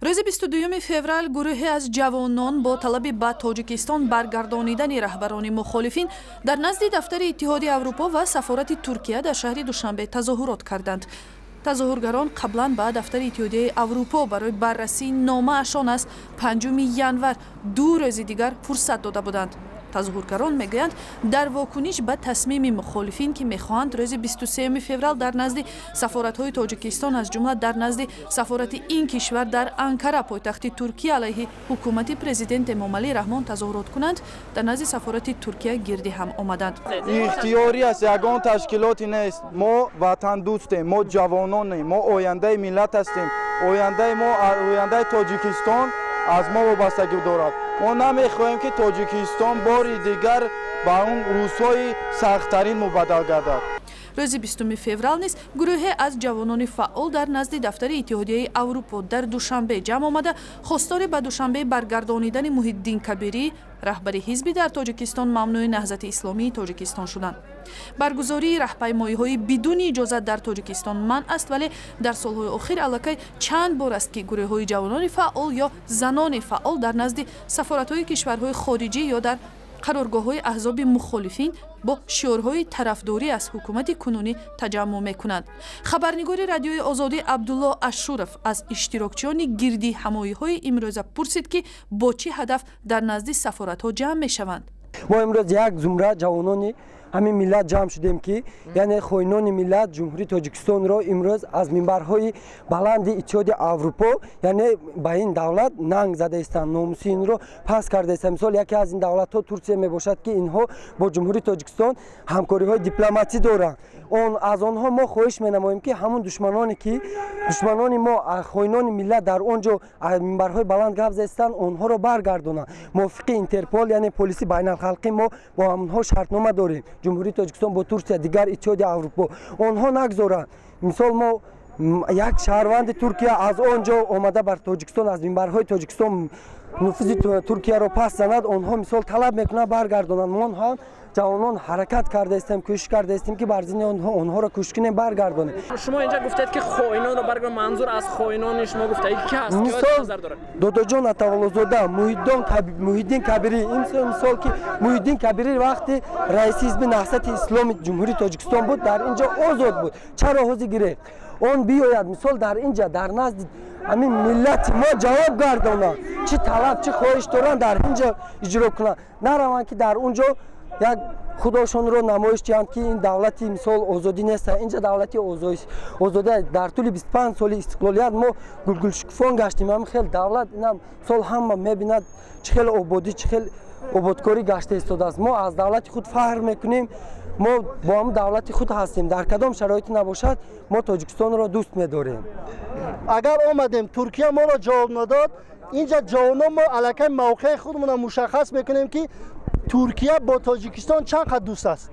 Рӯзи 22 феврал гурӯҳе аз ҷавонон бо талаби ба Тоҷикистон баргардонидани раҳбарони мухолифин дар назди дафтари Иттиҳоди Аврупо ва сафорати Туркия дар шаҳри Душанбе тазоҳурот карданд. Тазоҳургарон қаблан ба дафтари Иттиҳодияи Аврупо барои баррасии номаашон аз 5 январ 2 рӯзи дигар фурсат дода буданд. Тазоҳургарон мегӯянд, дар вокуниш ба тасмими мухолифин, ки мехоҳанд рӯзи 23 феврал дар назди сафоратҳои Тоҷикистон, аз ҷумла дар назди сафорати ин кишвар дар Анкара, пойтахти Туркия, алайҳи ҳукумати президент Эмомалӣ Раҳмон тазоҳурот кунанд, дар назди сафорати Туркия гирди ҳам омаданд. Ихтиёрӣ аст, ягон ташкилоте нест. Мо ватандӯстем, мо ҷавононем, мо ояндаи миллат ҳастем. Ояндаи мо, ояндаи Тоҷикистон аз мо вобастагӣ дорад. Мо намехоҳем, ки Тоҷикистон бори дигар ба он рӯзҳои сахттарин мубаддал гардад. Рӯзи 20 феврал низ гурӯҳе аз ҷавонони фаъол дар назди дафтари Иттиҳодияи Аврупо дар Душанбе ҷамъ омада, хостори ба Душанбе баргардонидани Муҳиддин Кабирӣ, раҳбари ҳизби дар Тоҷикистон мамнӯи Наҳзати Исломии Тоҷикистон шуданд. Баргузории раҳпаймоиҳои бидуни иҷозат дар Тоҷикистон манъ аст, вале дар солҳои охир аллакай чанд бор аст, ки гурӯҳҳои ҷавонони фаъол ё занони фаъол дар назди сафоратҳои кишварҳои хориҷӣ ё дар қароргоҳҳои аҳзоби мухолифин бо шиорҳои тарафдорӣ аз ҳукумати кунунӣ таҷаммӯъ мекунанд. Хабарнигори Радиои Озодӣ Абдулло Ашуров аз иштирокчиёни гирди ҳамоиҳои имрӯза пурсид, ки бо чӣ ҳадаф дар назди сафоратҳо ҷамъ мешаванд. Мо имрӯз як зумра ҷавонони ҳамин миллат ҷамъ шудем, ки яъне хоинони миллат Ҷумҳурии Тоҷикистонро имрӯз аз минбарҳои баланди Иттиҳоди Аврупо, яъне ба ин давлат нанг зада истанд, номуси инро паст карда истанд. Мисол, яке аз ин давлатҳо Турсия мебошад, ки инҳо бо Ҷумҳурии Тоҷикистон ҳамкориҳои дипломатӣ доранд. Он аз онҳо мо хоҳиш менамоем, ки ҳамун душманоне, ки душманони мо, хоинони миллат дар он ҷо аз минбарҳои баланд гап застанд, онҳоро баргардонанд. Мувофиқи Интерпол, яъне полиси байналхалқӣ, мо бо ҳамонҳо шартнома дорем, Ҷумҳурии Тоҷикистон бо Турсия, дигар Иттиҳоди Аврупо. Онҳо нагзоранд, мисол, мо як шаҳрванди Туркия аз он ҷо омада бар Тоҷикистон аз минбарҳои Тоҷикистон нуфузи Туркияро паст занад. Онҳо, мисол, талаб мекунанд баргардонанд. Мо ҳам ҷавонон ҳаракат карда истем, кӯшиш карда истем, ки бар зидди онҳоро кӯшиш кунем, баргардонем. Шумо инҷа гуфтед, ки хоинонро баргардон. Манзур аз хоинони шумо гуфта ки ҳаст? Мисол, Додоҷон Атаволлозода, Муҳиддин Кабирӣ. Мисол, ки Муҳиддин Кабирӣ вақти раиси ҳизби Наҳзати Исломи Ҷумҳурии Тоҷикистон буд, дар ин ҷо озод буд. Чаро ҳозир гирифт? Он биёяд, мисол, дар ин ҷа дар назди ҳамин миллати мо ҷавоб гардонанд. Чӣ талаб, чӣ хоҳиш доранд, дар ин ҷо иҷро кунанд, нараванд, ки дар он ҷо як худошонро намоиш диҳанд, ки ин давлати, мисол, озодӣ нест. Инҷа давлати озодӣ. Дар тӯли 25 соли истиқлолият мо гулгулшукуфон гаштем. Ҳамин хел давлат инам сол ҳама мебинад, чӣ хел ободӣ, чӣ хел ободкорӣ гашта истодааст. Мо аз давлати худ фахр мекунем, мо бо ҳамн давлати худ ҳастем. Дар кадом шароите набошад, мо Тоҷикистонро дӯст медорем. Агар омадем, Туркия моро ҷавоб надод, инҷа ҷавонон мо аллакай мавқеи худмонро мушаххас мекунем, ки Туркия бо Тоҷикистон чанд қад дӯст аст.